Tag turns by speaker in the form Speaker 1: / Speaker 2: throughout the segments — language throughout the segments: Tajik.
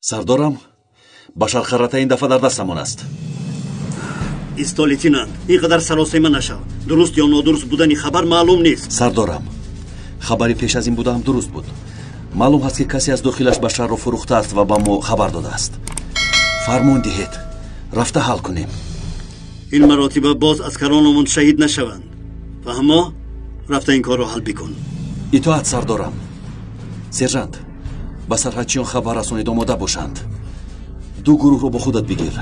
Speaker 1: Сардорам, Башар харата ин дафъа дар дастамон аст.
Speaker 2: Исто, лейтенант, ин қадар саросема нашав. Дуруст ё нодуруст будани хабар маълум нест.
Speaker 1: Сардорам, хабари пеш аз ин будаам дуруст буд. Маълум ҳаст, ки касе аз дохилаш Башарро фурӯхтааст ва ба мо хабар додааст. Фармон диҳед, рафта ҳал кунем.
Speaker 2: Ин маротиба боз аскаронамон шаҳид нашаванд. Фаҳмо, рафта ин корро ҳал бикун.
Speaker 1: Итоат, сардорам. Сержант, ба сарҳадчиён хабар расонед, омода бошанд. Ду гурӯҳро бо худат бигир.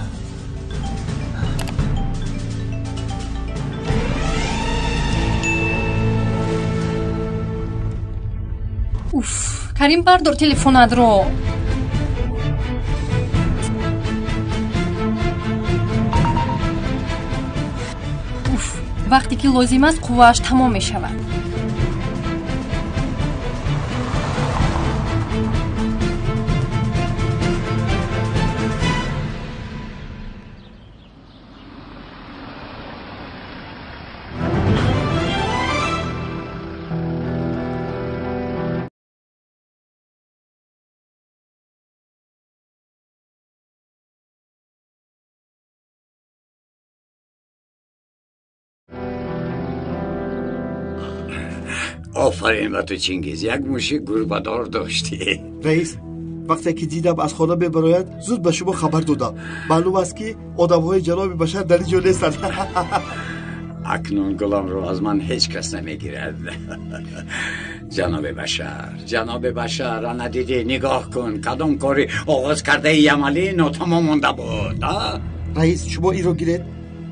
Speaker 3: Уф, Карим, бардор телефонатро. Уф, вақте ки лозим аст, қуввааш тамом мешавад.
Speaker 4: Офарин ба ту, Чингиз, як муши гурбадор доштӣ.
Speaker 5: Раис, вақте ки дидам аз хона мебарояд, зуд ба шумо хабар додам. Маълум аст, ки одамҳои ҷаноби Башар дар ин ҷо нестанд.
Speaker 4: Акнун гуламро аз ман ҳеҷ кас намегирад. Ҷаноби Башар, ҷаноби Башар, ана дидӣ, нигоҳ кун, кадом кори оғоз кардаи амалӣ нотамом монда буд.
Speaker 5: Раис, шумо инро гиред.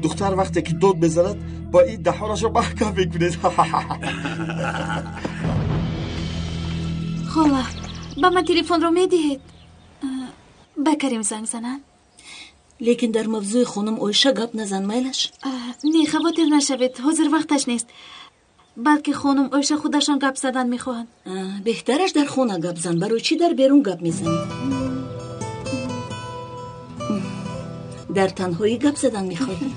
Speaker 5: Духтар вақте ки дод мезанад, бо ин даҳонашро маҳкам мекунед.
Speaker 6: Хола, ба ман телефонро медиҳед? Ба Карим занг занам.
Speaker 7: Лекин дар мавзӯи хонум Оиша гап назан, майлаш?
Speaker 6: Не, хавотир нашавед, ҳозир вақташ нест. Балки хонум Оиша худашон гап задан мехоҳанд.
Speaker 7: Беҳтараш дар хона гап зан. Барои чӣ дар берун гап мезанӣ? Дар танҳоӣ гап задан мехоҳӣ?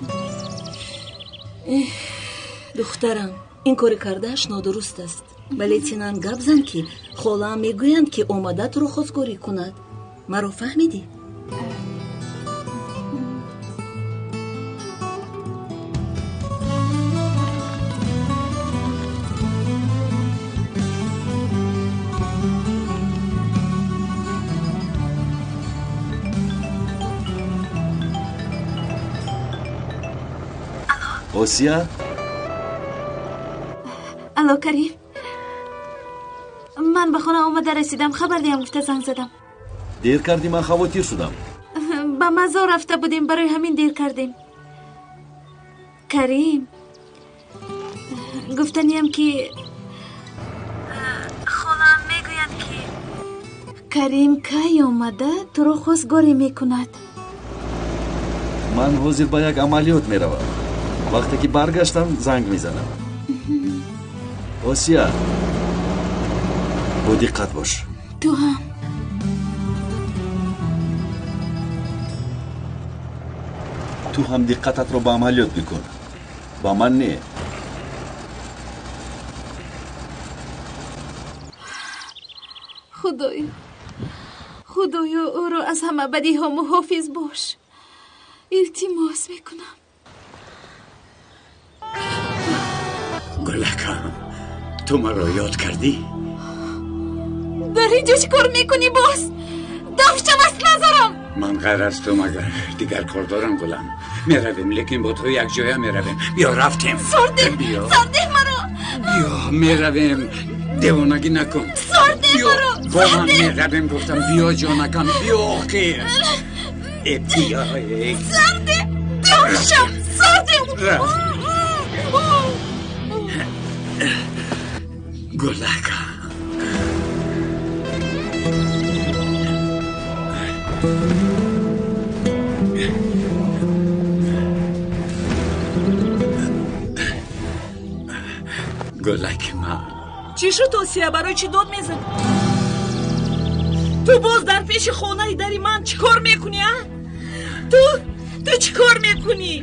Speaker 7: Духтарам, ин кори кардааш нодуруст аст. Ба лейтенант гап зан, ки холаам мегӯянд, ки омада туро хостгорӣ кунад. Маро фаҳмидӣ?
Speaker 1: Осия?
Speaker 6: Алло, Карим, ман ба хона омада расидам, хабар диҳам гуфта занг задам.
Speaker 1: Дер кардӣ, ман хавотир шудам.
Speaker 6: Ба мазор рафта будем, барои ҳамин дер кардем. Карим, гуфтаниям, ки холаам мегӯянд, ки Карим кай омада туро хостгорӣ мекунад.
Speaker 1: Ман ҳозир ба як амалиёт меравам. Вақте ки баргаштам, занг мезанам. Осия, бо диққат бош.
Speaker 6: Ту ҳам.
Speaker 1: Ту ҳам диққататро ба амалиёт бикун, ба ман не.
Speaker 6: Худоё, Худоё, ӯро аз ҳама бадиҳо муҳофиз бош. Илтимос мекунам.
Speaker 4: Гулакам, ту маро ёд кардӣ?
Speaker 6: Дар ин ҷо чӣ кор мекунӣ боз? Дафшам аз назарам.
Speaker 4: Ман ғайр аз ту магар дигар кор дорам, гулам? Меравем, лекин бо ту якҷоя меравем. Биё, рафтем.
Speaker 6: Сардеҳ, сардеҳ маро.
Speaker 4: Биё, меравем. Девонагӣ накун.
Speaker 6: Сардеҳ маро.
Speaker 4: Бо ман меравем, гуфтам. Биё, ҷонакам, биё, охир. Биё.
Speaker 6: Сардеҳ, дафшам, сардеҳ.
Speaker 4: Рафт. Гулакам. Гулаки ман.
Speaker 8: Чӣ шуд, Осия? Барои чӣ дод мезанӣ? Ту боз дар пеши хонаи дари ман чӣ кор мекунӣ, а? Ту чӣ кор мекунӣ?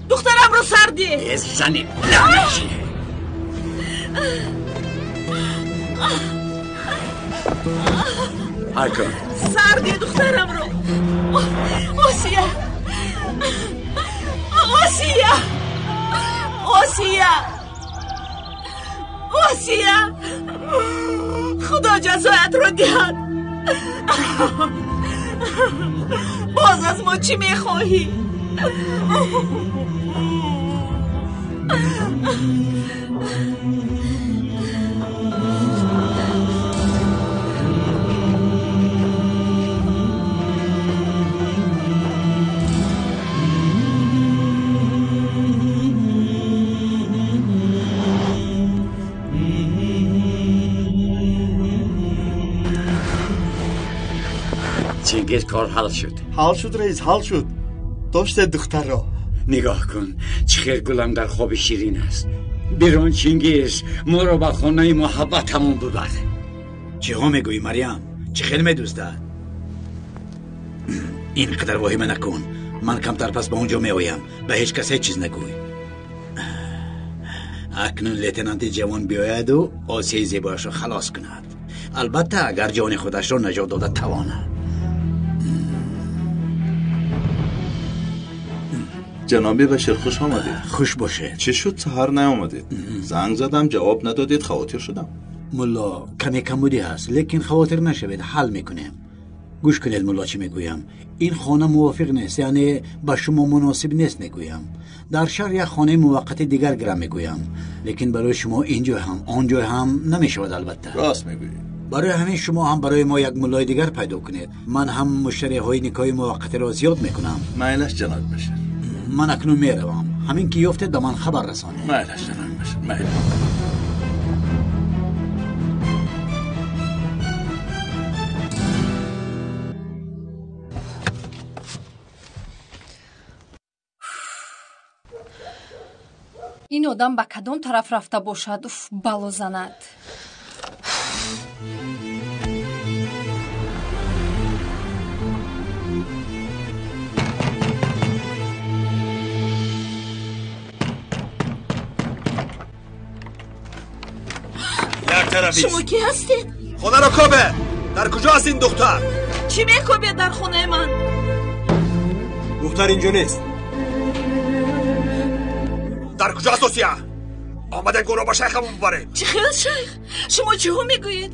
Speaker 8: Духтарамро сар деҳ.
Speaker 4: Зани лаънатӣ. Ҳар кун.
Speaker 8: Сарди духтарамро. Осия, Осия, Осия, Осия, Худо ҷазоятро диҳад. Боз аз мо чӣ мехоҳӣ?
Speaker 4: Чингиз, кор ҳал шуд.
Speaker 5: Ҳал шуд, раис, ҳал шуд. Доштед духтарро.
Speaker 4: Нигоҳ кун, чӣ хел гулам дар хоби ширин аст. Бирон, Чингиз, моро ба хонаи муҳаббатамон бибар.
Speaker 9: Чиҳо мегӯӣ, Марьям? Чӣ хел медуздад? Ин қадар воҳима накун. Ман камтар пас ба он ҷо меоям. Ба ҳеҷ кас ҳеҷ чиз нагӯй. Акнун лейтенанти ҷавон биёяду Осияи зебояшро халос кунад. Албатта, агар ҷони худашро наҷот дода тавонад.
Speaker 10: Ҷаноби Башир, хуш омадед.
Speaker 9: Хуш бошед.
Speaker 10: Чӣ шуд саҳар наомадед? Занг задам, ҷавоб надодед, хавотир шудам.
Speaker 9: Мулло, каме камбудӣ ҳаст, лекин хавотир нашавед, ҳал мекунем. Гӯш кунед, мулло, чӣ мегӯям. Ин хона мувофиқ нест, яъне ба шумо муносиб нест мегӯям. Дар шаҳр як хонаи муваққати дигар гирам мегӯям, лекин барои шумо ин ҷой ҳам, он ҷой ҳам намешавад албатта.
Speaker 10: Рост мегӯед.
Speaker 9: Барои ҳамин шумо ҳам барои мо як муллои дигар пайдо кунед. Ман ҳам муштариҳои никоҳи муваққатиро зиёд мекунам.
Speaker 10: Майлаш, ҷаноби Башир.
Speaker 9: Ман акнун меравам. Ҳамин ки ёфтед, ба ман хабар расонед.
Speaker 10: Майлаш, ҷаноби Башир, майлаш.
Speaker 3: Ин одам ба кадом тараф рафта бошад? Уф, бало занад.
Speaker 8: Шумо кӣ ҳастед?
Speaker 11: Хонаро кобе! Дар куҷо аст ин духтар?
Speaker 8: Чӣ мекобед дар хонаи ман?
Speaker 11: Духтар инҷо нест. Дар куҷо аст Осия? Омадем ӯро ба шайхамон бибарем.
Speaker 8: Чӣ хел шайх? Шумо чиҳо мегӯед?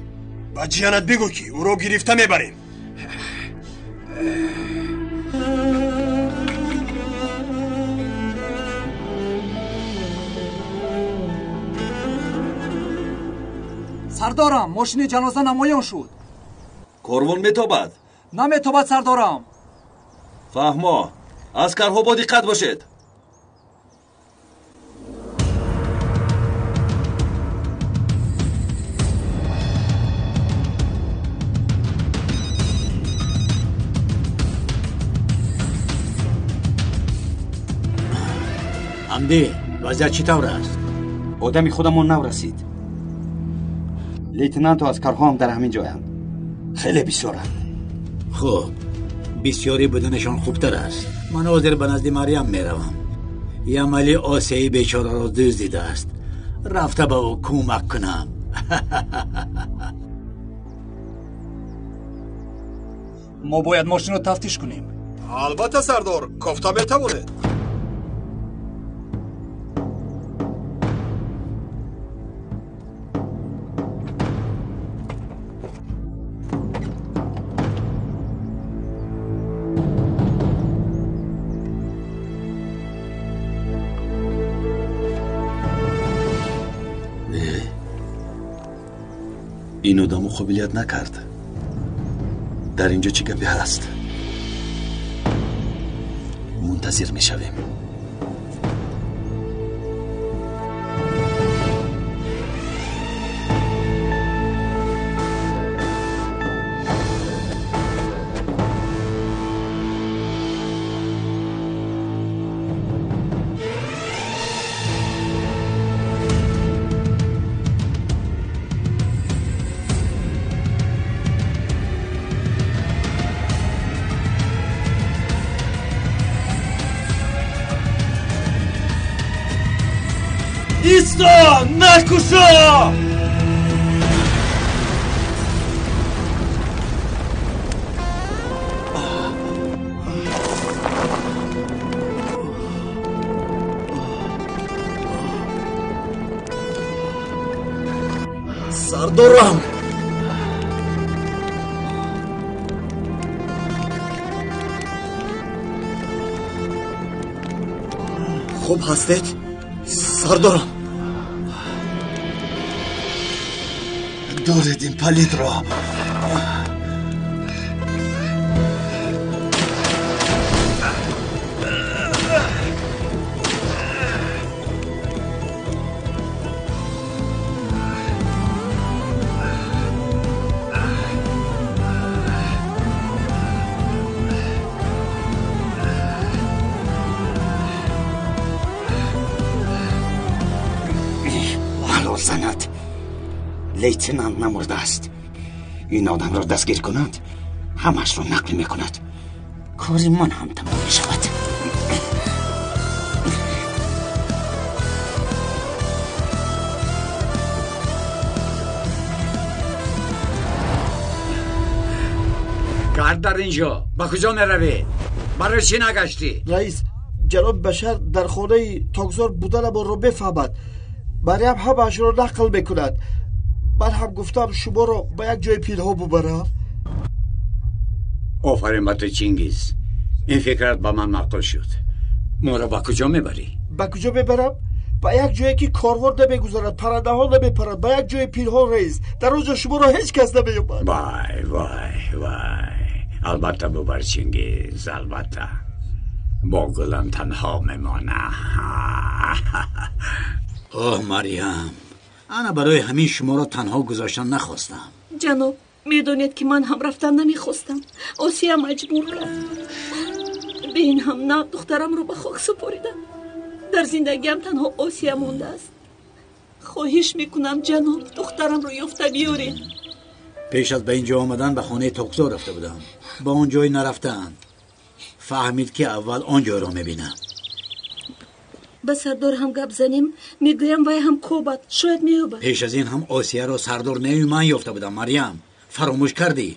Speaker 11: Ба ҷиянат бигӯ, ки ӯро гирифта мебарем.
Speaker 12: Сардорам, мошини ҷаноза намоён шуд.
Speaker 1: Корвон метобад?
Speaker 12: Наметобад, сардорам.
Speaker 1: Фаҳмо, аскарҳо бо диққат бошед.
Speaker 9: Ҳамдӣ, вазъият чӣ тавр аст?
Speaker 13: Одами худамон нав расид. Лейтенанту аскарҳоам дар ҳамин ҷоянд. Хеле бисёранд.
Speaker 9: Хуб, бисёрӣ буданашон хубтар аст. Ман ҳозир ба назди Марьям меравам. Ямали Осияи бечораро дуздидааст. Рафта ба ӯ кӯмак кунам.
Speaker 12: Мо бояд мошинро тафтиш кунем.
Speaker 11: Албатта, сардор, кофта метавонед.
Speaker 1: Ин одаму қобилият накард. Дар ин ҷо чӣ гапе ҳаст? Мунтазир мешавем. Исто! Накушо!
Speaker 13: Сардорам! Хуб ҳастед? Сардорам!
Speaker 1: Доред ин палитро.
Speaker 13: Занад, лейтенант намурдааст. Ин одамро дастгир кунанд, ҳамаашро нақл мекунад. Кори ман ҳам тамом мешавад.
Speaker 4: Гард дар инҷо, ба куҷо меравӣ? Барои чӣ нагаштӣ?
Speaker 5: Раис, ҷаноби Башар дар хонаи токзор буданамонро бифаҳмад. Марьям ҳамаашро нақл мекунад. Ман ҳам гуфтам шуморо ба як ҷои пинҳон бубарам.
Speaker 4: Офарин ба ту, Чингиз. Ин фикрат ба ман маъқул шуд. Моро ба куҷо мебарӣ?
Speaker 5: Ба куҷо мебарам? Ба як ҷое ки корвон намегузарад, паррандаҳо намепаранд, ба як ҷои пинҳон, раис. Дар он ҷо шуморо ҳеҷ кас намеёбад.
Speaker 4: Вай, вай, вай, албатта бубар, Чингиз, албатта. Бо гулам танҳо мемонам.
Speaker 9: Оҳ, Марьям, ана барои ҳамин шуморо танҳо гузоштан нахостам.
Speaker 7: Ҷаноб, медонед ки ман ҳам рафтан намехостам. Осия маҷбур кард. Бе ин ҳам на духтарамро ба хок супоридам. Дар зиндагиам танҳо Осия мондааст. Хоҳиш мекунам, ҷаноб, духтарамро ёфта биёред.
Speaker 9: Пеш аз ба ин ҷо омадан ба хонаи токзор рафта будам. Ба он ҷой нарафтаанд. Фаҳмид ки аввал он ҷойро мебинам.
Speaker 7: Ба сардор ҳам гап занем, мегӯям вай ҳам кобад, шояд меёбад.
Speaker 9: Пеш аз ин ҳам Осияро сардор нею ман ёфта будам, Марьям. Фаромӯш кардӣ?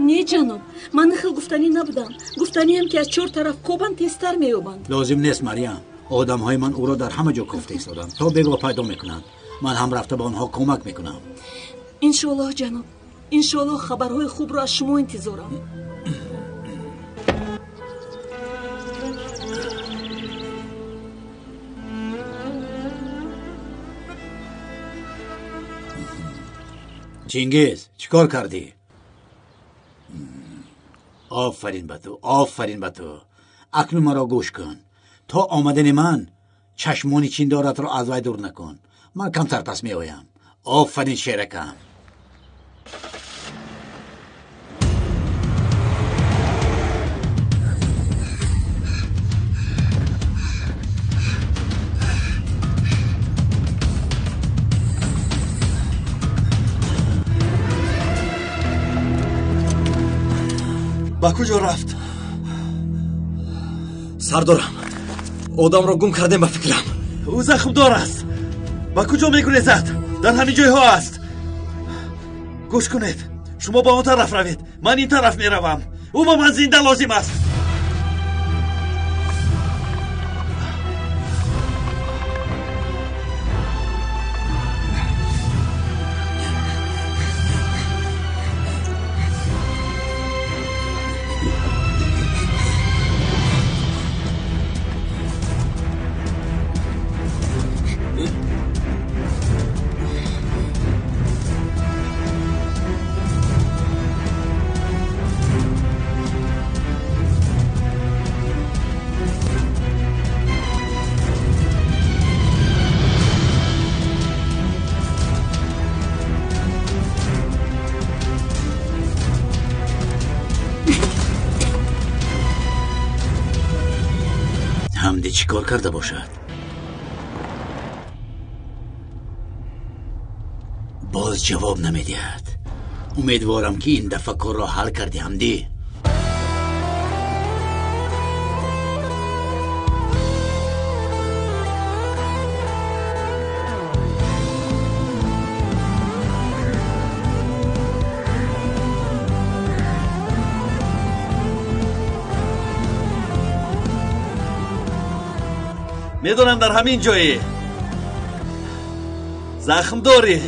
Speaker 7: Не, ҷаноб, ман хел гуфтанӣ набудам. Гуфтаниам ки аз чор тараф кобанд, тезтар меёбанд.
Speaker 9: Лозим нест, Марьям. Одамҳои ман ӯро дар ҳама ҷо кофта истоданд, то бегоҳ пайдо мекунанд. Ман ҳам рафта ба онҳо кӯмак мекунам.
Speaker 7: Иншоаллоҳ, ҷаноб, иншоаллоҳ хабарҳои хубро аз шумо интизорам.
Speaker 9: Чингиз, чӣ кор кардӣ? Офарин ба ту, офарин ба ту. Акнун маро гӯш кун. То омадани ман чашмони чиндоратро аз вай дур накун. Ман камтар пас меоям. Офарин, шеракам.
Speaker 1: Ба куҷо рафт? Сардорам, одамро гум кардем ба фикрам. Ӯ захмдор аст. Ба куҷо мегурезад? Дар ҳамин ҷойҳо аст. Гӯш кунед, шумо ба он тараф равед, ман ин тараф меравам. Ӯ ба ман зинда лозим аст.
Speaker 9: Ҳамди чӣ кор карда бошад? Боз ҷавоб намедиҳад. Умедворам ки ин дафъа корро ҳал кардӣ, Ҳамдӣ.
Speaker 1: Медонам дар ҳамин ҷое. Захм дорӣ,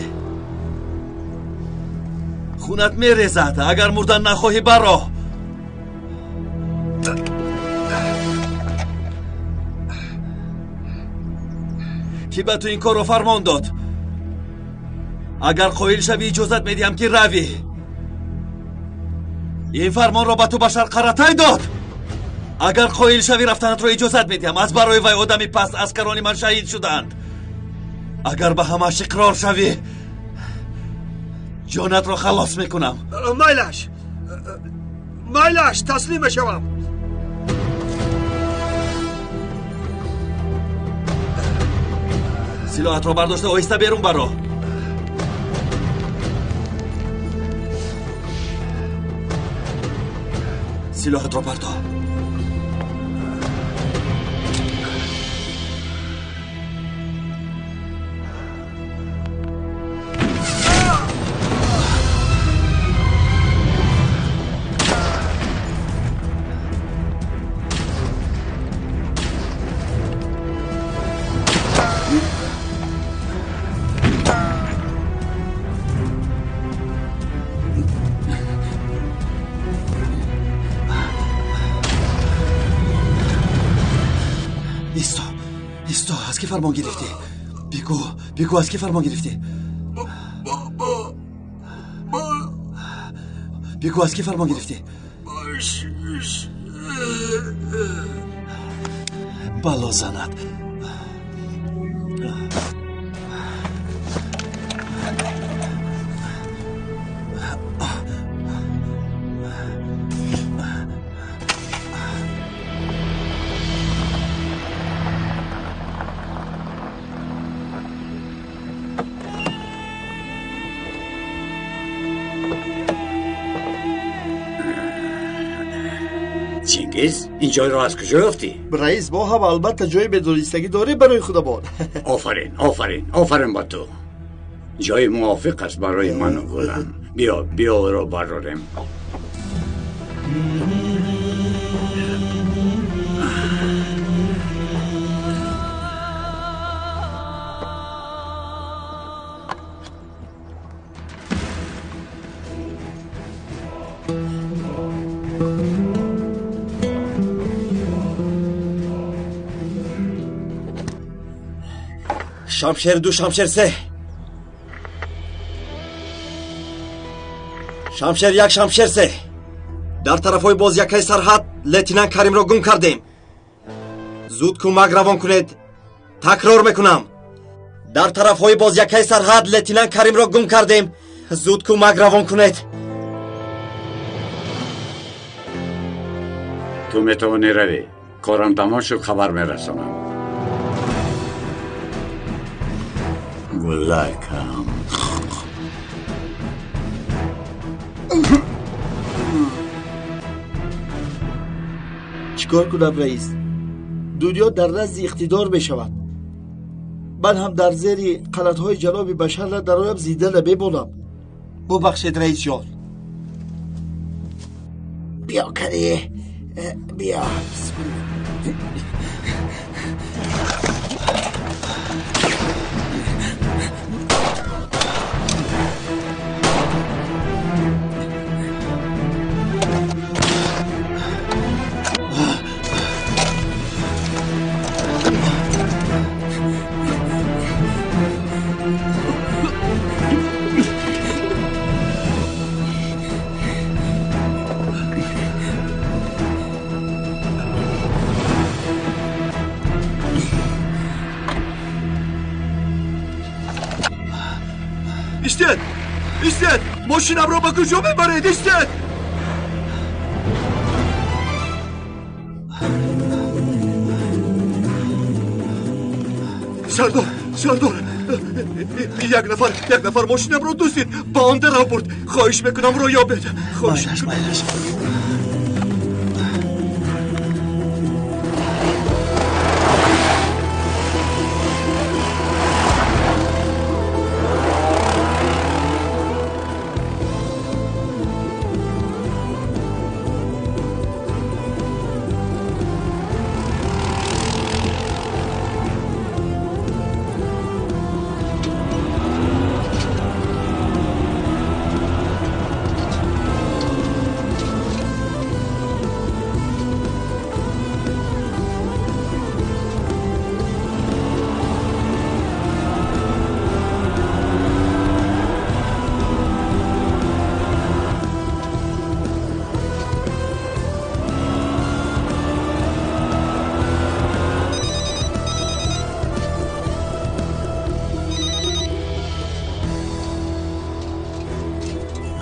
Speaker 1: хунат мерезад. Агар мурдан нахоҳӣ, баро. Кӣ ба ту ин корро фармон дод? Агар қоил шавӣ, иҷозат медиҳам, ки равӣ. Ин фармонро ба ту Башар Қаратай дод. Агар қоил шавӣ, рафтанатро иҷозат медиҳам. Аз барои вай одами паст аскарони ман шаҳид шуданд. Агар ба ҳамааш иқрор шавӣ, ҷонатро халос мекунам.
Speaker 11: Майлаш, майлаш, таслим мешавам.
Speaker 1: Силоҳатро бардошта оҳиста берун баро. Силоҳатро бардор. Фармон гирифтӣ? Бигӯ, бигӯ, аз кӣ фармон гирифтӣ? Бигӯ, аз кӣ фармон гирифтӣ? Бало занад.
Speaker 4: Ин ҷойро аз куҷо ёфтӣ?
Speaker 5: Раис, мо ҳам албатта ҷои бедонистагӣ дорем барои худамон.
Speaker 4: Офарин, офарин, офарин ба ту. Ҷои мувофиқ аст барои ману гулам. Биё, биё, ӯро барорем.
Speaker 1: Шамшер 2, Шамшер 3. Шамшер 1, Шамшер 3. Дар тарафҳои боз якаи сарҳад лейтенант Каримро гум кардем. Зуд кӯмак равон кунед. Такрор мекунам. Дар тарафҳои боз якаи сарҳад лейтенант Каримро гум кардем. Зуд кӯмак равон кунед.
Speaker 4: Ту метавонӣ равӣ. Корам тамом шуд, хабар мерасонам. Гулакам.
Speaker 5: Чикор кунам раис? Дунё дар назди иқтидор мешавад. Ман ҳам дар зери қанатҳои ҷаноби Башар надароям, зинда намемонам. Бубахшед, раисҷон.
Speaker 13: Биё, кади, биё.
Speaker 11: Истед! Истед! Мошинамро ба куҷо мебаред? Истед! Сардор, сардор, як нафар мошинамро дуздид, ба он тараф бурд. Хоҳиш мекунам, ро ёбед.
Speaker 1: Хоҳиш мекунам.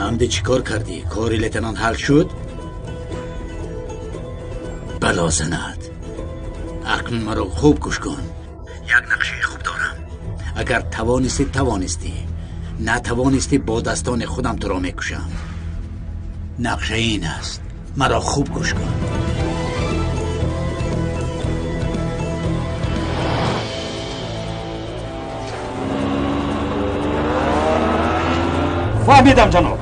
Speaker 9: Ҳамди чӣ кор кардӣ? Кори лейтенант ҳал шуд? Бало занад. Акнун маро хуб гӯш кун. Як нақшаи хуб дорам. Агар тавонистӣ, тавонистӣ. Натавонистӣ, бо дастони худам туро мекушам. Нақша ин аст. Маро хуб гӯш кун.
Speaker 12: Фаҳмидам, ҷаноб.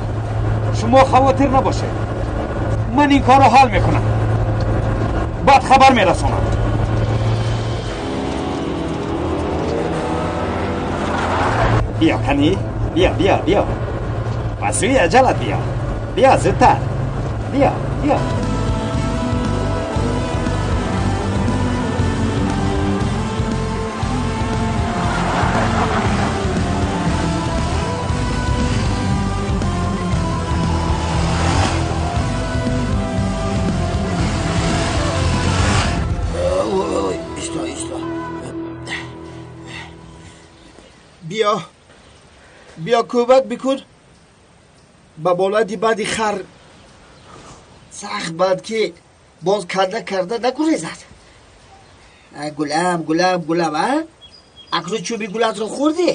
Speaker 12: Шумо хавотир набошед. Ман ин корро ҳал мекунам. Баъд хабар мерасонам. Биё, кани. Биё, биё, биё. Ба сӯи аҷалат биё. Биё, зудтар. Биё, биё.
Speaker 5: Биё, биё, кӯмак бикун. Ба монанди баъди хар сахт бад ки боз канда карда нагурезад. Гулам, гулам, гулам, а? Акнун чӯби гулатро хӯрдӣ?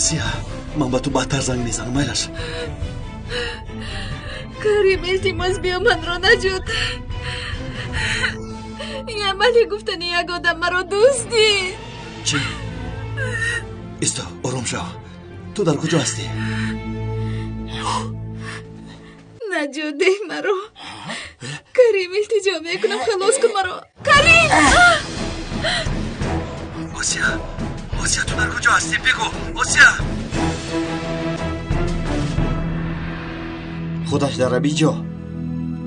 Speaker 1: Осия, ман ба ту баъдтар занг мезанам, майлаш.
Speaker 6: Карим, илтимос, биё манро наҷот. Амали гуфтани як одам маро дуздӣ.
Speaker 1: Чӣ? Исто, ором шав. Ту дар куҷо ҳастӣ?
Speaker 6: Наҷот деҳ маро. Карим, илтиҷо мекунам, халос кун маро. Карим!
Speaker 1: Осия, Осия, ту дар куҷо ҳастӣ? Бигӯ, Осия!
Speaker 5: Худаш дар абиҷо,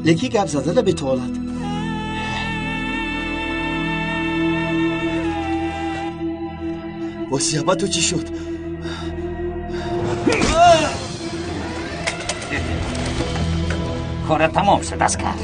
Speaker 5: лекин гап зада наметавонад.
Speaker 1: Осия, ба ту чӣ шуд?
Speaker 13: Кора тамом шуд, аскар.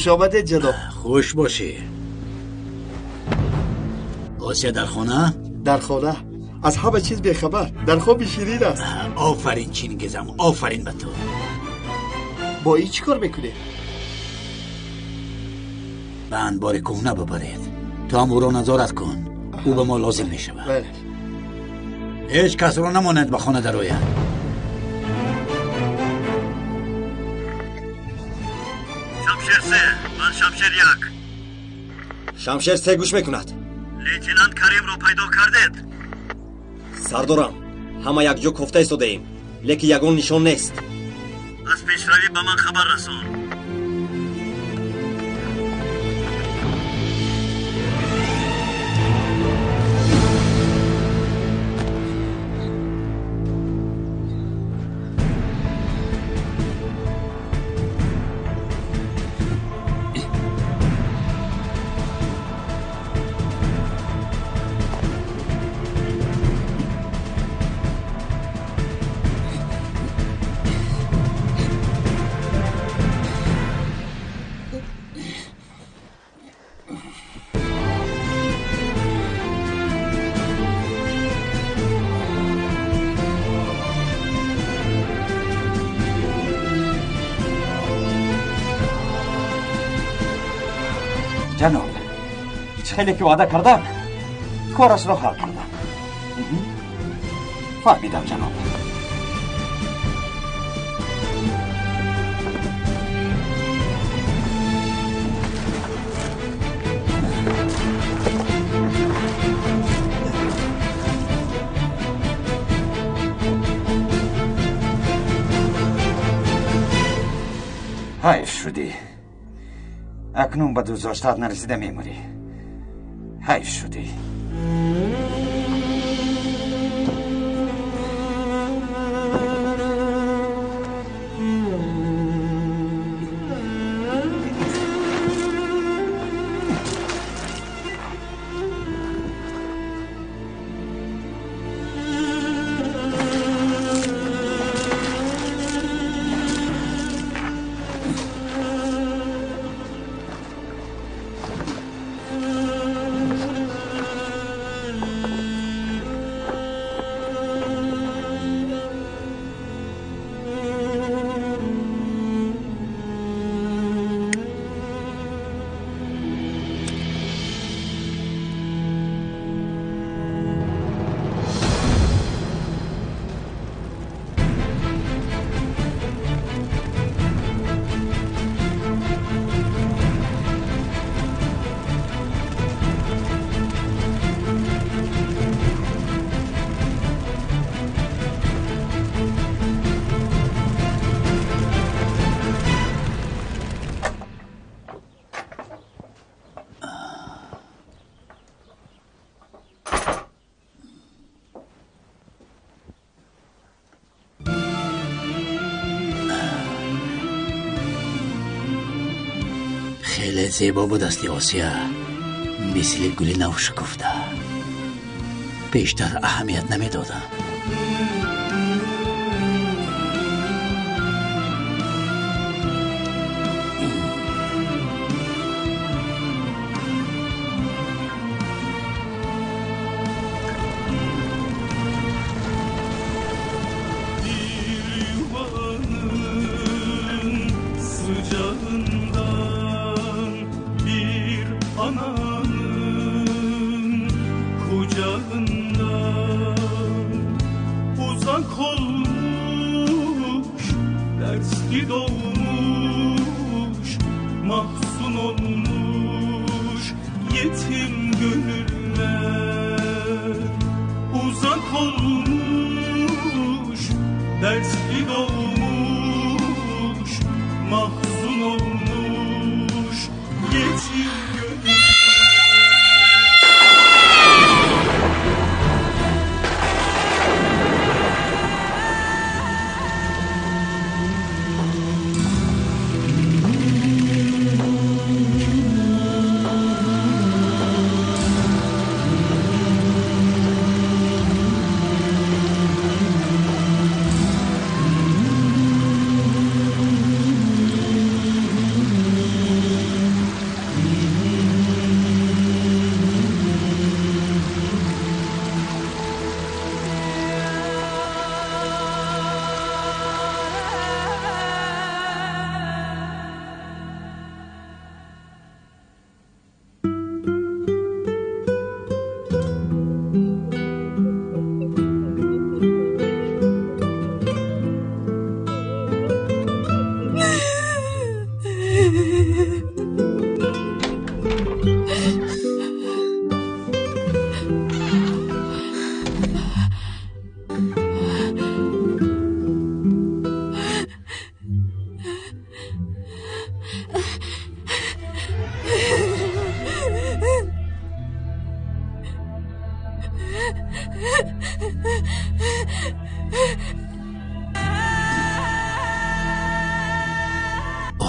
Speaker 5: Хуш омадед, ҷаноб.
Speaker 9: Хуш бошӣ. Осия дар хона?
Speaker 5: Дар хона. Аз ҳама чиз бехабар. Дар хоби ширин аст.
Speaker 9: Офарин, Чингизам, офарин ба ту.
Speaker 5: Бо ин чӣ кор мекунед?
Speaker 9: Ба анбори кӯҳна бибаред. Ту ҳам ӯро назорат кун. Ӯ ба мо лозим мешавад.
Speaker 5: Бале.
Speaker 9: Ҳеҷ касро намонад ба хона дарояд.
Speaker 2: Шамшер се, ман Шамшер як.
Speaker 14: Шамшер се гӯш мекунад.
Speaker 2: Лейтенант Каримро пайдо кардед?
Speaker 14: Сардорам, ҳама якҷо кофта истодаем, лекин ягон нишон нест.
Speaker 2: Аз пешравӣ ба ман хабар расон.
Speaker 12: Ҷаноб, хеле ки ваъда кардам, корашро ҳал кардам. Фаҳмидам, ҷаноб. Ҳайф шудӣ. Акнун ба дӯстдоштаат нарасида мемурӣ. Ҳайф шудӣ.
Speaker 9: Хеле зебо буд асти Осия, мисли гули нав шукуфта. Бештар аҳамият намедодам.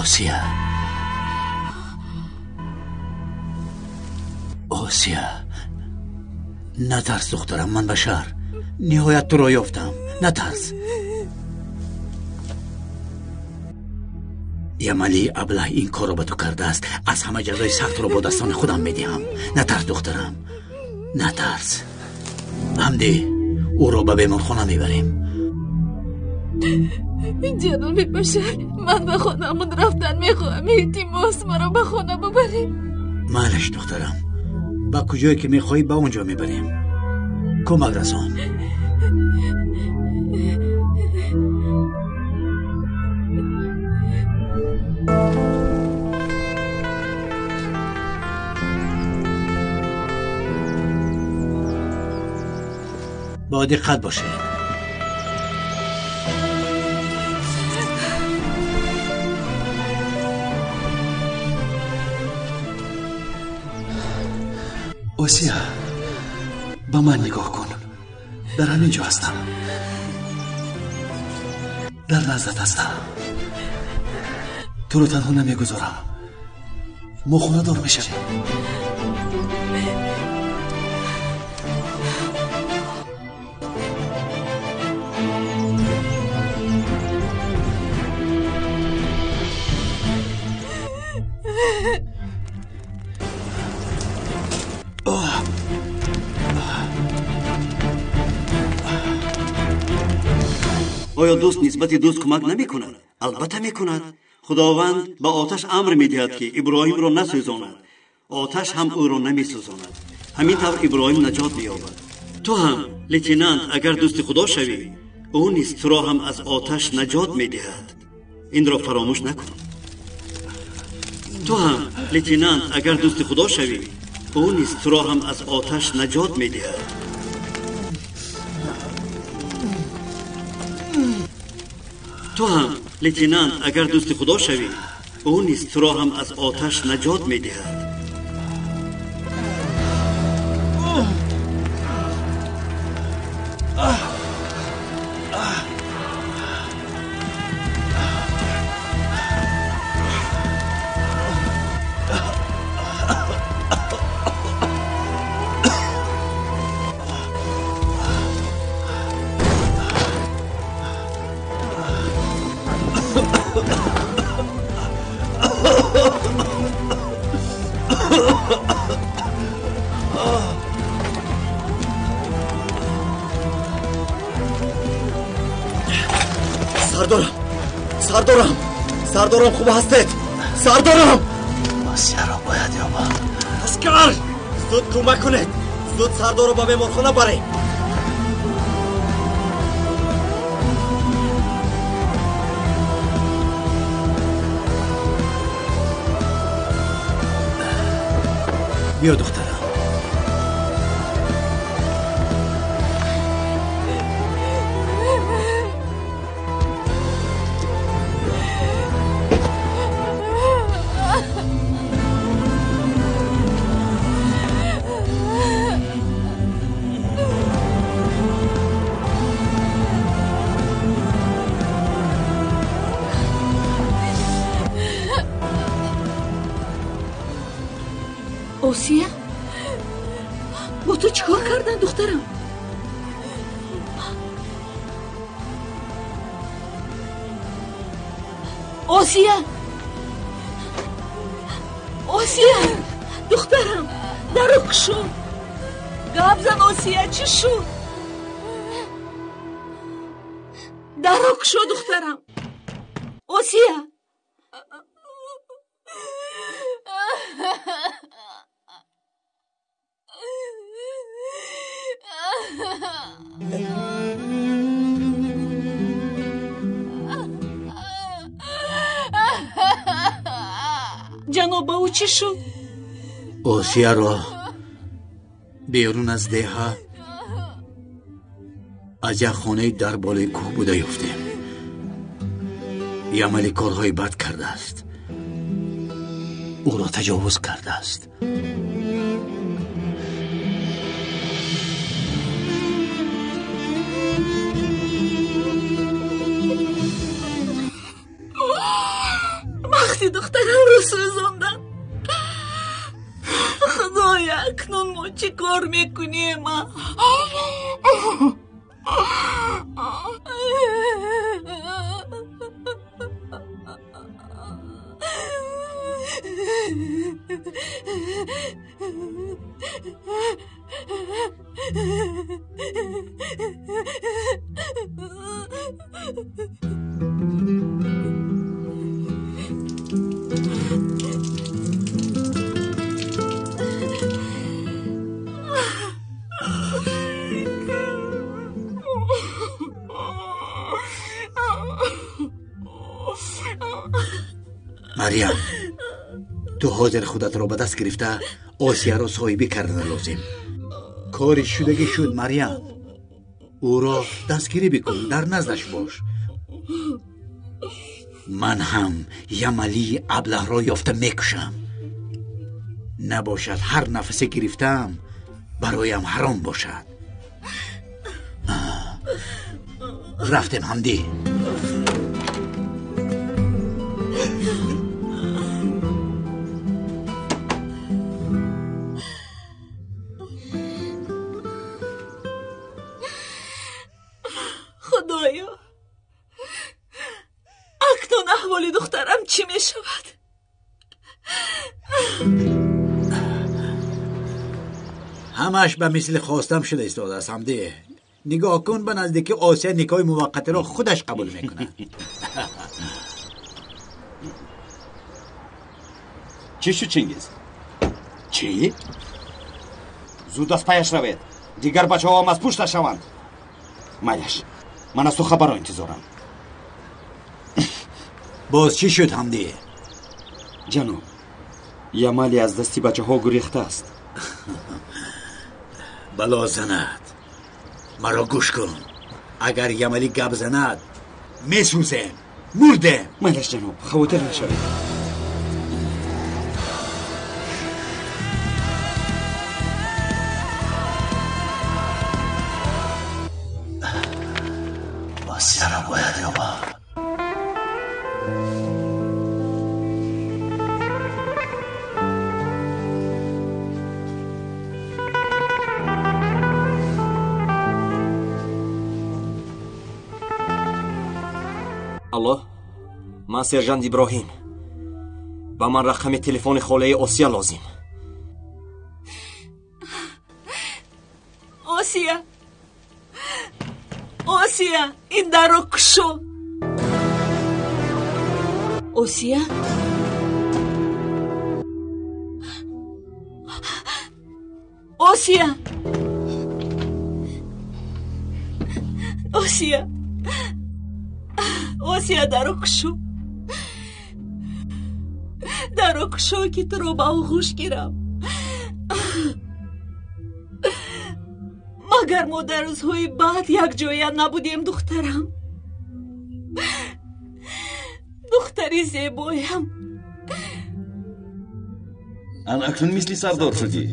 Speaker 9: Осия, Осия, натарс духтарам, ман Башар. Ниҳоят туро ёфтам. Натарс. Ямали аблаҳ ин корро ба ту кардааст. Аз ҳама ҷазои сахтро бо дастони худам медиҳам. Натарс духтарам, натарс. Ҳамдӣ, ӯро ба беморхона мебарем.
Speaker 6: Ҷаноби Башар, ман ба хонаамон рафтан мехоҳам. Илтимос, маро ба хона бубаред.
Speaker 9: Майлаш духтарам, ба куҷое ки мехоҳӣ ба он ҷо мебарем. Кӯмак расон. Бо диққат бошед.
Speaker 1: Осия, ба ман нигоҳ кун. Дар ҳамин ҷо ҳастам. Дар наздат ҳастам. Туро танҳо намегузорам. Мо хонадор мешавем.
Speaker 2: Оё дӯст нисбати дӯст кӯмак намекунад? Албатта мекунад. Худованд ба оташ амр медиҳад, ки Иброҳимро насӯзонад. Оташ ҳам ӯро намесӯзонад. Ҳамин тавр Иброҳим наҷот меёбад. Ту ҳам, лейтенант, агар дӯсти Худо шавӣ, ӯ низ туро ҳам аз оташ наҷот медиҳад. Инро фаромӯш накун. Ту ҳам, лейтенант, агар дӯсти Худо шавӣ, ӯ низ туро ҳам аз оташ наҷот медиҳад. Ту ҳам, лейтенант, агар дӯсти Худо шавӣ, ӯ низ туро ҳам аз оташ наҷот медиҳад.
Speaker 1: Сардорам, сардорам, хуб ҳастед? Сардорам!
Speaker 9: Осияро бояд ёбам.
Speaker 1: Аскар, зуд кӯмак кунед. Зуд сардорро ба беморхона барем.
Speaker 9: Биё духтарам.
Speaker 7: Осия, бо ту чӣ кор кардан, духтарам? Осия, Осия, духтарам, даро кушо. Гап зан, Осия, чӣ шуд? Даро кушо, духтарам. Осия. Ҷаноб, ба ӯ чӣ шуд?
Speaker 9: Осияро берун аз деҳа аз як хонаи дар болои кӯҳ буда ёфтем. Ямали корҳои бад кардааст. Ӯро таҷовуз кардааст.
Speaker 7: Бахти
Speaker 8: Ҷасади духтарамро сӯзонданд. Худоя, акнун мо чӣ кор мекунем?
Speaker 9: Марьям, ту ҳозир худатро ба даст гирифта Осияро соҳибӣ кардан лозим. Кори шудагӣ шуд, Марьям. Ӯро дастгирӣ бикун, дар наздаш бош. Ман ҳам Ямалии аблаҳро ёфта мекушам. Набошад ҳар нафасе гирифтаам бароям ҳаром бошад. Рафтем, ҳамдӣ.
Speaker 8: Худоё, акнун аҳволи духтарам чӣ мешавад?
Speaker 9: Ҳамаш ба мисли хостам шуда истодааст, ҳамдӣ. Нигоҳ кун, ба наздики Осия никоҳи муваққатиро худаш қабул мекунад.
Speaker 12: Чӣ шуд, Чингиз? Чӣ? Зуд аз паяш равед, дигар бачаҳоам аз пушташ шаванд. Майлаш, ман аз ту хабарро интизорам.
Speaker 9: Боз чӣ шуд, ҳамдӣ?
Speaker 12: Ҷаноб, Ямали аз дасти бачаҳо гурехтааст.
Speaker 9: Бало занад. Маро гӯш кун. Агар Ямали гап занад, месӯзем, мурдем.
Speaker 12: Майлаш, ҷаноб, хавотир нашавед.
Speaker 9: Осияро бояд ёбам.
Speaker 14: Алло, ман сержант Иброҳим. Ба ман рақами телефони холаи Осия лозим.
Speaker 8: Осия, Осия, ин дарро кушо. Осия, Осия, Осия, Осия, дарро кушо. Дарро кушо, ки туро ба оғӯш гирам. Магар мо дар рӯзҳои баъд якҷоя набудем, духтарам? Духтари зебоям.
Speaker 10: Ан акнун мисли сардор шудӣ.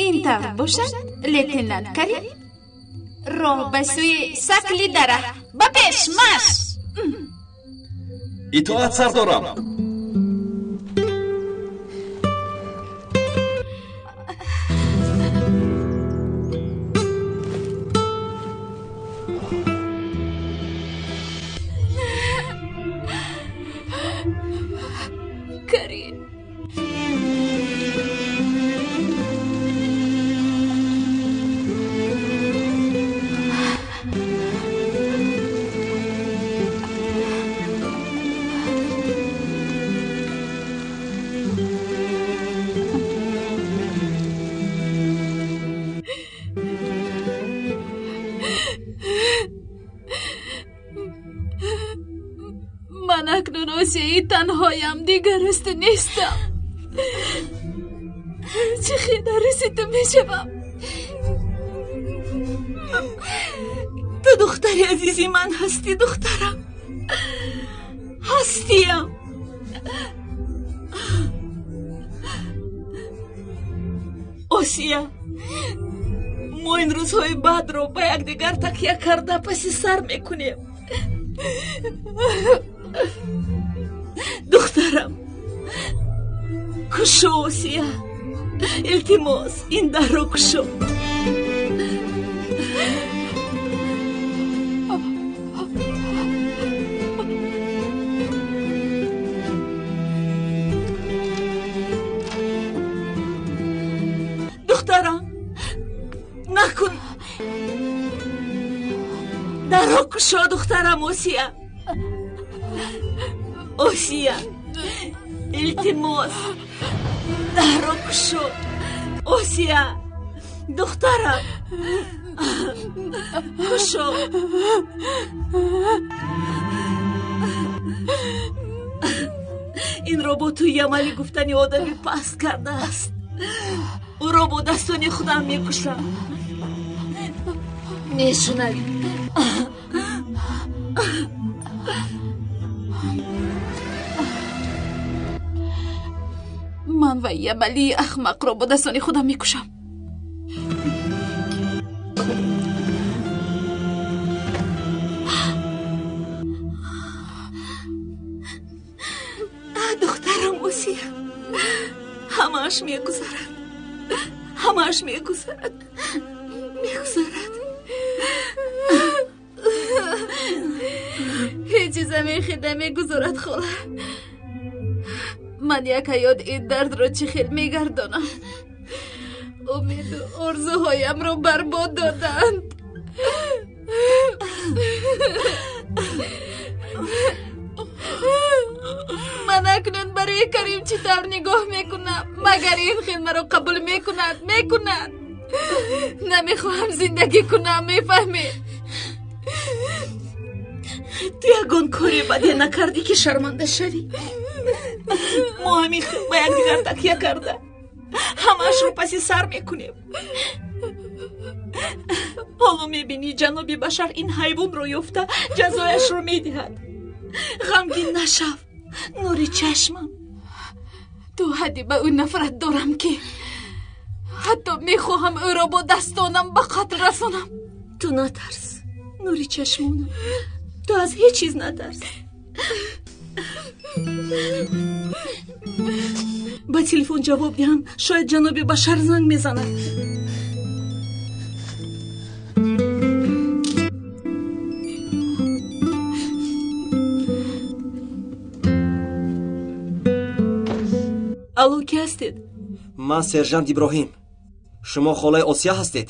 Speaker 6: Ин тавр бошад, лейтенант Карим, роҳ ба сӯи сакли дарахт. Ба пеш, марш!
Speaker 10: Итоат, сардорам.
Speaker 6: Карим, ман акнун Осияи танҳоям, дигар аз ту нестам. Чӣ хел арӯси ту мешавам?
Speaker 8: Ту духтари азизи ман ҳастӣ, духтарам. Ҳастиям. Осия, мо ин рӯзҳои бадро ба якдигар такя карда паси сар мекунем.
Speaker 7: Духтарам, кушо, Осия. Илтимос, ин дарро кушо. Духтарам, накун. Дарро кушо, духтарам. Осия, Осия, илтимос, дарро кушо. Осия, духтарам, кушо. Инро бо тӯи амалӣ гуфтани одами паст кардааст. Ӯро бо дастони худам мекушам. Мешунавӣ?
Speaker 6: Ман ва Ямалии ахмақро бо дастони худам мекушам.
Speaker 7: Духтарам Осия, ҳамааш мегузарад, ҳамааш мегузарад, мегузарад.
Speaker 6: Ҳеҷ чиза мехида мегузарад, хола. Ман як ҳаёт ин дардро чӣ хел мегардонам. Умеду орзуҳоямро барбод доданд. Ман акнун барои Карим чӣ тавр нигоҳ мекунам? Магар ин хел маро қабул мекунад? Мекунад. Намехоҳам зиндагӣ кунам, мефаҳмӣ?
Speaker 7: Ту ягон кори баде накардӣ, ки шарманда шавӣ. Мо ҳамин хел ба якдигар такя карда ҳамаашро паси сар мекунем. Ҳоло мебинӣ, ҷаноби Башар ин ҳайвонро ёфта ҷазояшро медиҳад. Ғамгин нашав, нури чашмам.
Speaker 6: То ҳадди ба ӯ нафрат дорам, ки ҳатто мехоҳам ӯро бо дастонам ба қатл расонам.
Speaker 7: Ту натарс, нури чашмонам, ту аз ҳеҷ чиз натарс. Ба телефон ҷавоб диҳам, шояд ҷаноби Башар занг мезанад. Алло, ки ҳастед?
Speaker 14: Ман сержант Иброҳим. Шумо холаи Осия ҳастед?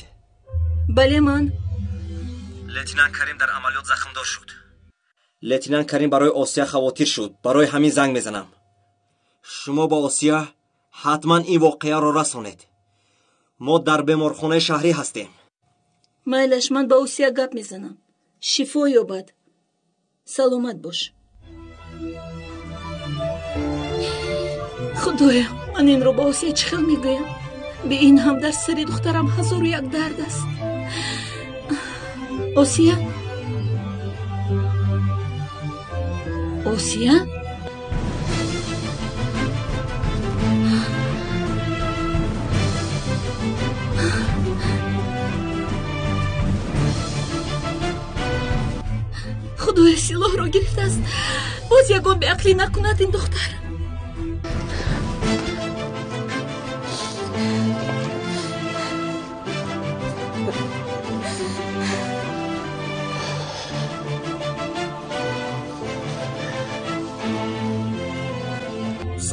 Speaker 7: Бале, ман.
Speaker 14: Лейтенант Карим дар амалиёт захмдор шуд. Лейтенант Карим барои Осия хавотир шуд. Барои ҳамин занг мезанам. Шумо ба Осия ҳатман ин воқеаро расонед. Мо дар беморхонаи шаҳрӣ ҳастем.
Speaker 7: Майлаш, ман ба Осия гап мезанам. Шифо ёбад. Саломат бош. Худоя, ман инро ба Осия чӣ хел мегӯям? Бе ин ҳам дар сари духтарам ҳазору як дард аст. Осия? Осия? Худоя, силоҳро гирифтааст. Боз ягон беақлӣ накунад ин духтар.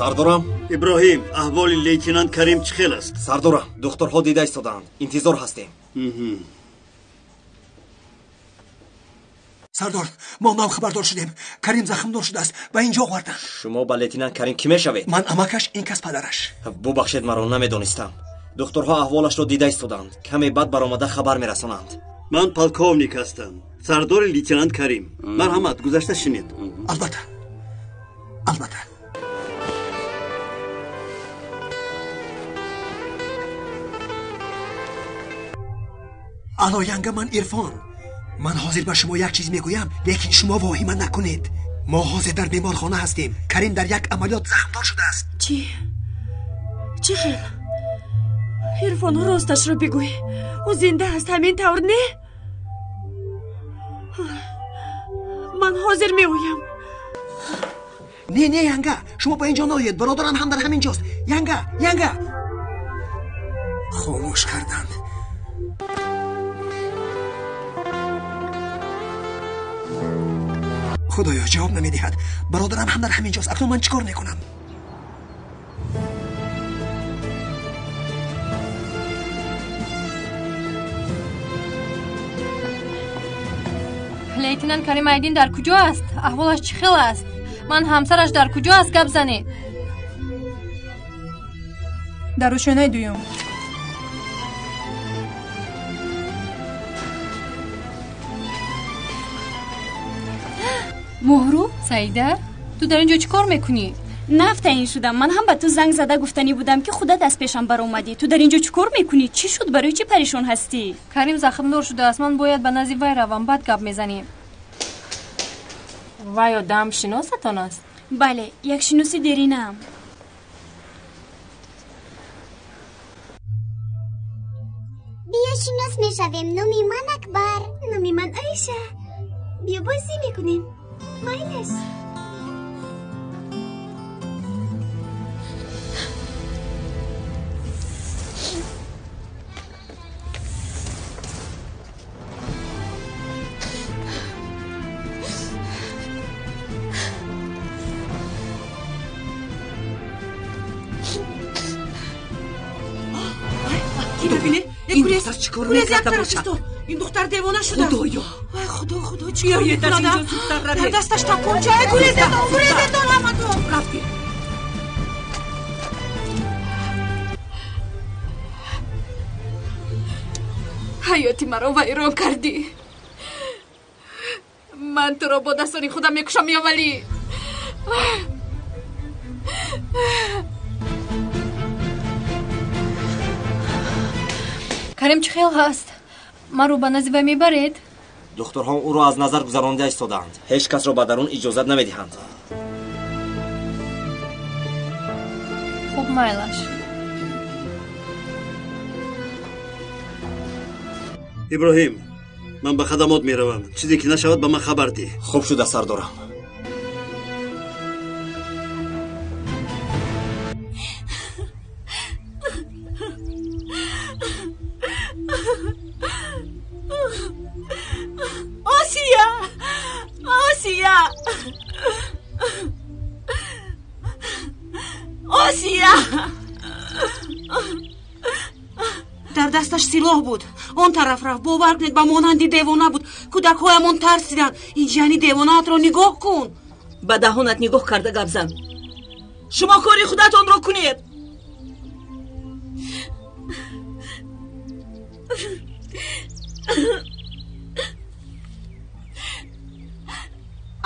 Speaker 14: Сардорам?
Speaker 2: Иброҳим, аҳволи лейтенант Карим чӣ хел аст?
Speaker 14: Сардорам, духтурҳо дида истодаанд. Интизор ҳастем.
Speaker 11: Сардор, мо нав хабардор шудем. Карим захмдор шудааст, ба инҷо оварданд.
Speaker 14: Шумо ба лейтенант Карим кӣ мешавед?
Speaker 11: Ман амакаш, ин кас падараш.
Speaker 14: Бубахшед, маро намедонистам. Духтурҳо аҳволашро дида истодаанд. Каме баъд баромада хабар мерасонанд.
Speaker 2: Ман полковник ҳастам, сардори лейтенант Карим. Марҳамат, гузашта шинед.
Speaker 11: Албатта, албатта. Алло, янга, ман Ирфон. Ман ҳозир ба шумо як чиз мегӯям, лекин шумо воҳима накунед. Мо ҳозир дар беморхона ҳастем. Карим дар як амалиёт захмдор шудааст.
Speaker 8: Чӣ? Чӣ хел? Ирфон, росташро бигӯй. Ӯ зинда аст, ҳамин тавр не? Ман ҳозир меоям.
Speaker 11: Не, не, янга, шумо ба инҷо наоед, бародарам ҳам дар ҳамин ҷост. Янга, янга. Хомӯш карданд. Худоё, ҷавоб намедиҳад. Бародарам ҳам дар ҳамин ҷост. Акнун ман чӣ кор мекунам?
Speaker 3: Лейтенант Карим Айдин дар куҷо аст? Аҳволаш чӣ хел аст? Ман ҳамсараш дар куҷо аст? Гап занед.
Speaker 15: Дар ошёнаи дуюм.
Speaker 3: Моҳрӯ, Саида, ту дар ин ҷо чӣ кор мекунӣ?
Speaker 16: Нав таъин шудам. Ман ҳам ба ту занг зада гуфтанӣ будам, ки худат аз пешам баромадӣ. Ту дар ин ҷо чӣ кор мекунӣ? Чӣ шуд? Барои чӣ парешон ҳастӣ?
Speaker 3: Карим захмдор шудааст. Ман бояд ба назди вай равам. Баъд гап мезанем.
Speaker 17: Вай одам шиносатон аст?
Speaker 16: Бале, як шиноси деринаам.
Speaker 18: Биё шинос мешавем. Номи ман Акбар. Номи ман Оиша. Биё бозӣ мекунем. Майлаш.
Speaker 8: Гурез як тараф исто. Ин духтар девона шуда.
Speaker 7: Худоё.
Speaker 8: Ай худо, худо, чӣ кор мекунад? Дар дасташ тапонча. Ай гурезетон, гурезетон ҳаматон.
Speaker 7: Рафтем.
Speaker 6: Ҳаёти маро вайрон кардӣ. Ман туро бо дастони худам мекушам, Ямалӣ.
Speaker 3: Карим чӣ хел ҳаст? Маро ба назди вай мебаред?
Speaker 14: Духтурҳо ӯро аз назар гузаронда истодаанд. Ҳеҷ касро ба дарун иҷозат намедиҳанд.
Speaker 3: Хуб, майлаш.
Speaker 2: Иброҳим, ман ба хадамот меравам. Чизе ки нашавад, ба ман хабар диҳ.
Speaker 14: Хуб шуда, сардорам.
Speaker 8: Осия! Осия! Осия! Дар дасташ силоҳ буд. Он тараф рафт. Бовар кунед, ба монанди девона буд. Кӯдакҳоямон тарсиданд. Ин ҷани девонаатро нигоҳ кун.
Speaker 7: Ба даҳонат нигоҳ карда гап зан. Шумо кори худатонро кунед.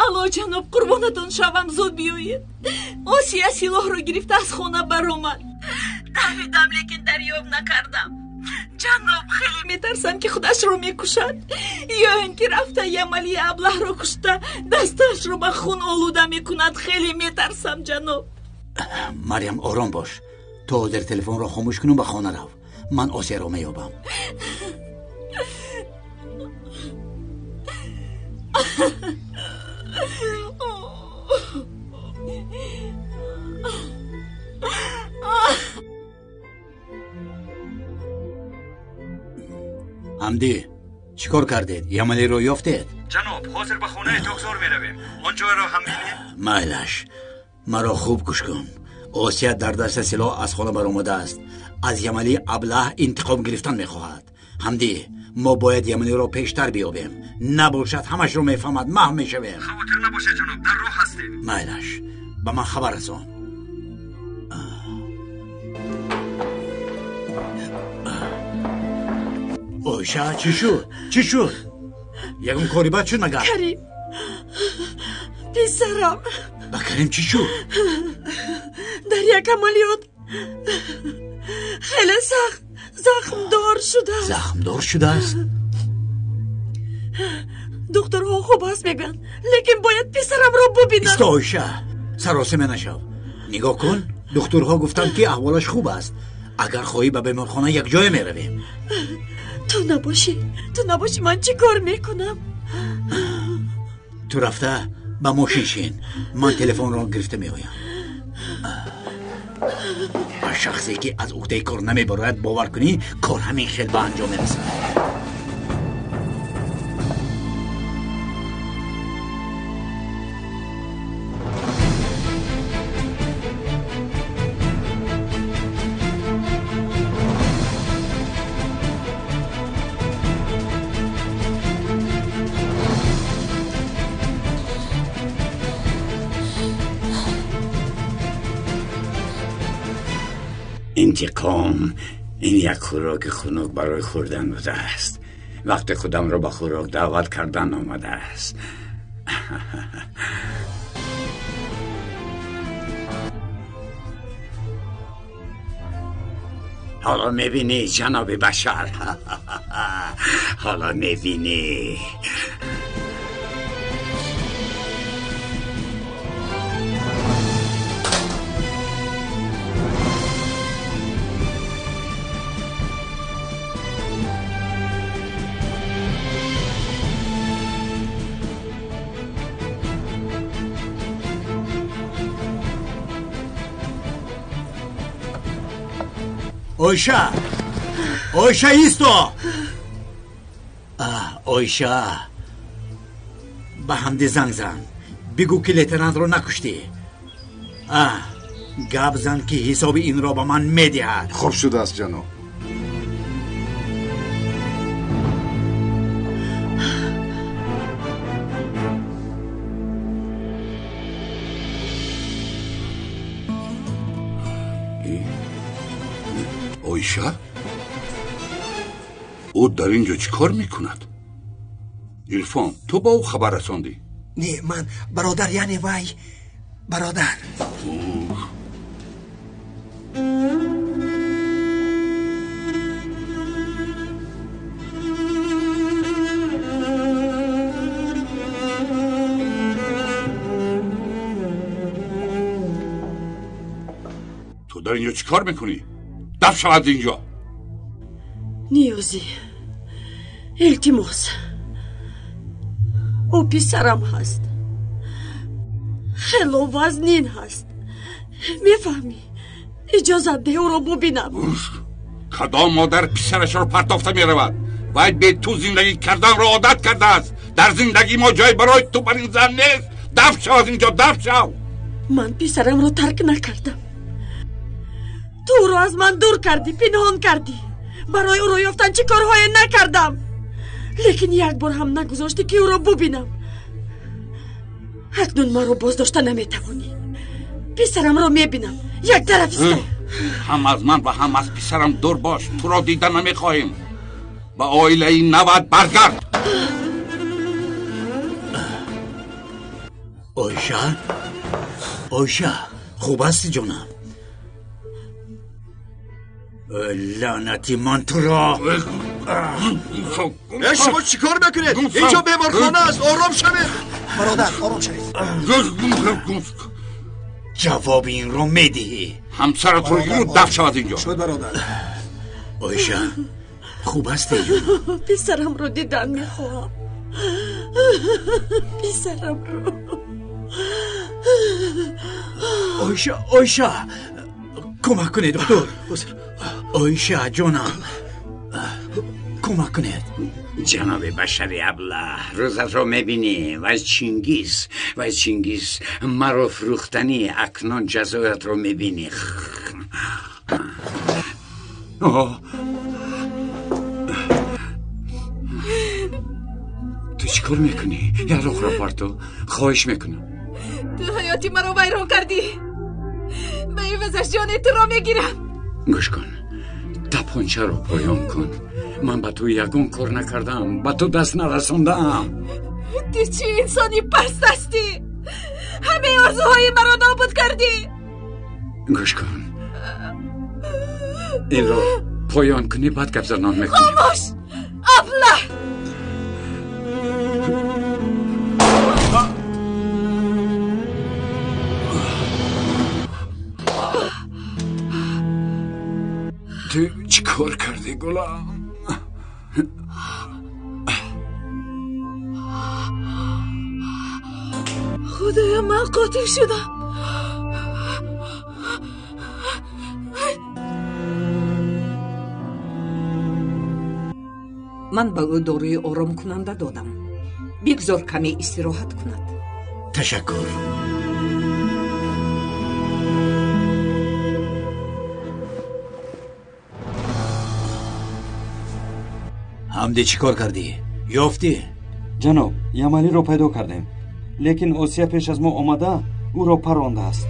Speaker 8: Алло, ҷаноб, қурбонатон шавам, зуд биёед. Осия силоҳро гирифта аз хона баромад. Давидам, лекин дарёб накардам. Ҷаноб, хеле метарсам, ки худашро мекушад, ё ин ки рафта Ямалии аблаҳро кушта, дасташро ба хун олуда мекунад. Хеле метарсам, ҷаноб.
Speaker 9: Марьям, ором бош. То ҳозир телефонро хомӯш кунум, ба хона рав. Ман Осияро меёбам. Ҳамдӣ, чӣ кор кардед? Ямалиро ёфтед?
Speaker 12: Ҷаноб, ҳозир ба хонаи токзор меравем. Он ҷойро ҳам бинем.
Speaker 9: Майлаш, маро хуб гӯш кун. Осия дар даста силоҳ аз хона баромадааст. Аз Ямалии аблаҳ интиқом гирифтан мехоҳад. Ҳамдӣ, мо бояд Ямалиро пештар биёбем. Набошад, ҳамашро мефаҳмад, маҳв мешавем.
Speaker 12: Хавотир набошед, ҷаноб, дар роҳ ҳастем.
Speaker 9: Майлаш, ба ман хабар расон. Оиша, чӣ шуд? Чӣ шуд? Ягон кори бад шуд магар?
Speaker 8: Карим, писарам.
Speaker 9: Ба Карим чӣ шуд?
Speaker 8: Дар як амалиёт хеле сахт захмдор шудааст.
Speaker 9: Захмдор шудааст?
Speaker 8: Духтурҳо хуб аст мегӯянд, лекин бояд писарамро бубинам.
Speaker 9: Исто, Оиша, саросима нашав. Нигоҳ кун, духтурҳо гуфтанд, ки аҳволаш хуб аст. Агар хоҳӣ, ба беморхона якҷоя меравем.
Speaker 8: Ту набошӣ, ту набошӣ, ман чӣ кор мекунам?
Speaker 9: Ту рафта Ба мошин шин, ман телефонро гирифта меоям. Ба шахсе ки аз уҳдаи кор намебарояд бовар кунӣ, кор ҳамин хел ба анҷом мерасад.
Speaker 4: انتقام این یک خوراک خنک برای خوردن بوده است. وقت خودم را به خوراک دعوت کردن آمده است. حالا میبینی جناب بشر، حالا میبینی.
Speaker 9: Ойша! Ойша, исто! Ойша! Ба ҳамди занг зан. Бигӯ ки лейтенантро накуштӣ. Гап зан ки ҳисоби инро ба ман медиҳад.
Speaker 19: Хуб шудааст, ҷаноб.
Speaker 20: Ойша? Ӯ дар ин ҷо чӣ кор мекунад? Ирфон, ту ба ӯ хабар расондӣ?
Speaker 11: Не, ман бародар, яъне вай бародар.
Speaker 20: Ту дар ин ҷо чӣ кор мекунӣ? Даф шавад инҷо.
Speaker 7: Ниёзӣ, илтимос, ӯ писарам ҳаст, хело вазнин ҳаст, мефаҳмӣ? Иҷозат деҳ ӯро бубинам.
Speaker 20: Кадом модар писарашро партофта меравад? Вай бе ту зиндагӣ карданро одат кардааст. Дар зиндагии мо ҷой барои ту бар ин зан нест. Даф шав аз инҷо, даф шав.
Speaker 7: Ман писарамро тарк накардам. Ту ӯро аз ман дур кардӣ, пинҳон кардӣ. Барои ӯро ёфтан чӣ корҳое накардам, лекин як бор ҳам нагузоштӣ ки ӯро бубинам. Акнун маро боздошта наметавонӣ. Писарамро мебинам. Як тараф исто.
Speaker 20: Ҳам аз ман ва ҳам аз писарам дур бош. Туро дида намехоҳем. Ба оилаи нават баргард.
Speaker 9: Ойша, Ойша, хуб ҳастӣ ҷонам? лаънати ман туро!
Speaker 5: Шумо чӣ кор мекунед? Инҷо беморхона аст, ором шавед.
Speaker 11: Бародар, ором шавед.
Speaker 9: Ҷавоби инро медиҳӣ.
Speaker 20: Ҳамсаратро гиру даф шавад инҷо.
Speaker 11: Шуд, бародар.
Speaker 9: Ойша, хуб ҳастӣ?
Speaker 7: Писарамро дидан мехоҳам. Писарамро.
Speaker 9: Ойша, Ойша, кӯмак кунед, доктор. Ойша ҷонам, кӯмак кунед.
Speaker 4: Ҷаноби башари аблаҳ, рӯзатро мебинӣ. Вай Чингиз, вай Чингиз маро фурӯхтанӣ, акнун ҷазоятро мебинӣ. Ту чӣ кор мекунӣ? Яроқро парту, хоҳиш мекунам.
Speaker 6: Ту ҳаёти маро вайрон кардӣ. Ба ивазаш ҷони туро мегирам.
Speaker 4: Гӯш кун, тапончаро поён кун. Ман ба ту ягон кор накардам, ба ту даст нарасондаам.
Speaker 6: Ту чӣ инсони паст ҳастӣ? Ҳамаи орзуҳои маро нобуд кардӣ.
Speaker 4: Гӯш кун, инро поён кунӣ, баъд гап занон мекунем.
Speaker 6: Хомӯш, аблаҳ!
Speaker 4: Ту чӣ кор кардӣ, гулам?
Speaker 8: Худоё, ман қотил шудам.
Speaker 19: Ман ба ӯ доруи оромкунанда додам. Бигзор каме истироҳат кунад.
Speaker 9: Ташаккур. Ҳамди, чӣ кор кардӣ? Ёфтӣ?
Speaker 12: Ҷаноб, Ямалиро пайдо кардем, лекин Осия пеш аз мо омада ӯро парондааст.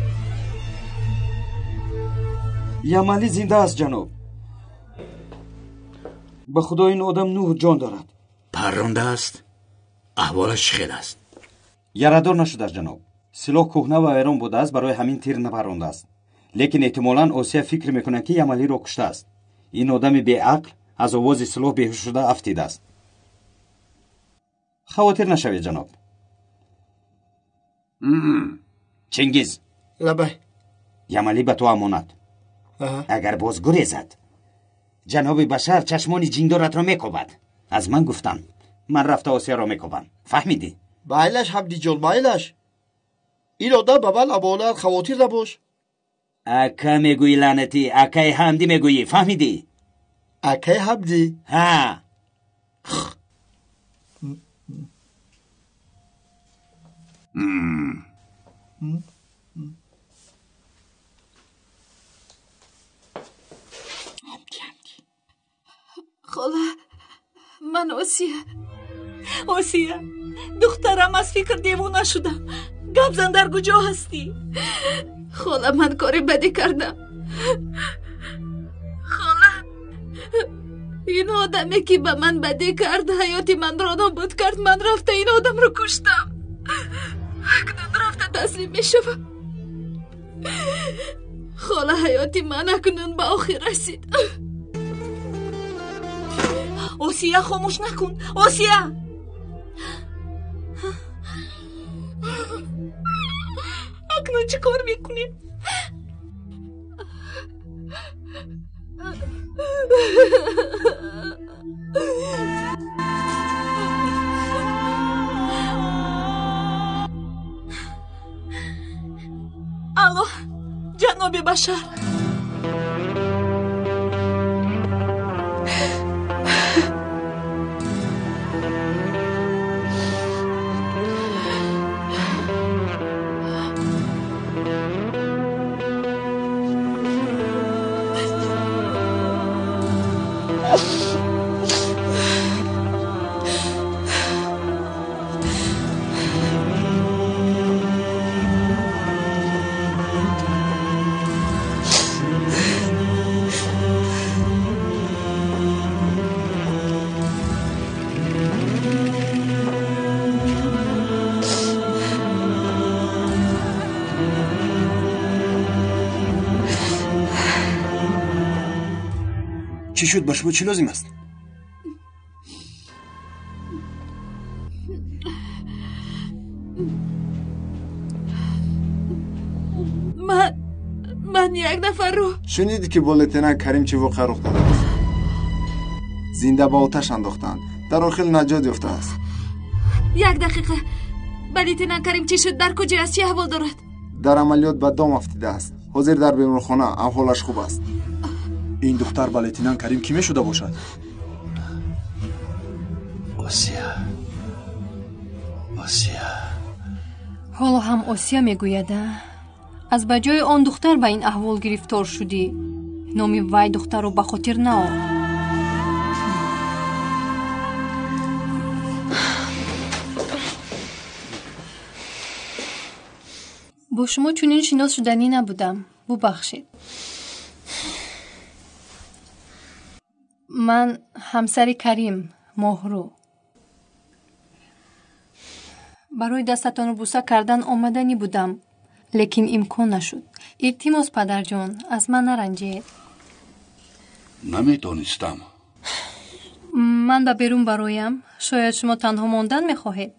Speaker 12: Ямалӣ зинда аст, ҷаноб. Ба худо, ин одам нӯҳ ҷон дорад.
Speaker 9: Паррондааст? Аҳволаш чӣ хел аст?
Speaker 12: Ярадор нашудааст, ҷаноб. Силоҳ кӯҳна ва вайрон будааст, барои ҳамин тир напарондааст. Лекин эҳтимолан Осия фикр мекунад, ки Ямалиро куштааст. Ин одами беақл аз овози силоҳ беҳуш шуда афтидааст. Хавотир нашавед, ҷаноб. Чингиз.
Speaker 5: Лабай.
Speaker 13: Ямалӣ ба ту амонат. Агар боз гурезад, ҷаноби Башар чашмони ҷиндоратро мекобад. Аз ман гуфтам, ман рафта Осияро мекобам. Фаҳмидӣ?
Speaker 5: Майлаш, Ҳамдиҷон, майлаш. Ин одам ба ман амонат, хавотир набош.
Speaker 13: Ака мегӯӣ, лаънатӣ, акаи Ҳамдӣ мегӯӣ, фаҳмидӣ?
Speaker 5: Акаи Ҳамдӣ?
Speaker 13: Ҳа.
Speaker 6: Хола, ман Осия.
Speaker 8: Осия, духтарам, аз фикр девона шудам. Гап зан, дар куҷо ҳастӣ?
Speaker 6: Хола, ман кори бадӣ кардам. Хола, ин одаме ки ба ман бадӣ кард, ҳаёти манро нобуд кард. Ман рафта ин одамро куштам. Акнун рафта таслим мешавам. Хола, ҳаёти ман акнун ба охир расид.
Speaker 8: Осия, хомӯш накун. Осия! Акнун чӣ кор мекунем? Алло, ҷаноби Башар.
Speaker 11: Чӣ шуд? Ба шумо чӣ лозим аст?
Speaker 6: Ман як нафарро
Speaker 21: шунидӣ, ки бо лейтенант Карим чӣ воқеа рух додааст? Зинда ба оташ андохтанд, дар охир наҷот ёфтааст.
Speaker 6: Як дақиқа, ба лейтенант Карим чӣ шуд? Дар куҷо аст? Чӣ аҳвол дорад?
Speaker 21: Дар амалиёт ба дом афтидааст. Ҳозир дар беморхона, аҳволаш хуб аст.
Speaker 11: Ин духтар ба лейтенант Карим кӣ мешуда бошад?
Speaker 1: Осия, Осия.
Speaker 3: Ҳоло ҳам Осия мегӯяд, а? Аз ба ҷои он духтар ба ин аҳвол гирифтор шудӣ. Номи вай духтарро ба хотир наор. Бо шумо чунин шинос шуданӣ набудам. Бубахшед. Ман ҳамсари Карим, Моҳрӯ. Барои дастатонро буса кардан омаданӣ будам, лекин имкон нашуд. Илтимос, падарҷон, аз ман наранҷед.
Speaker 20: Намедонистам.
Speaker 3: Ман ба берун бароям. Шояд шумо танҳо мондан мехоҳед.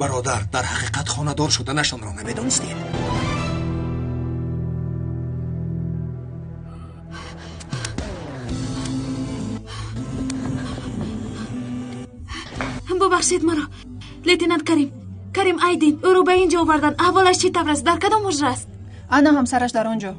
Speaker 11: Бародар, дар ҳақиқат хонадор шуданашонро намедонистед?
Speaker 6: Бубахшед маро, лейтенант Карим. Карим Айдин, ӯро ба ин ҷо овардан. Аҳволаш чӣ тавр аст? Дар кадом ҳуҷра аст?
Speaker 15: Ана ҳамсараш дар он ҷо.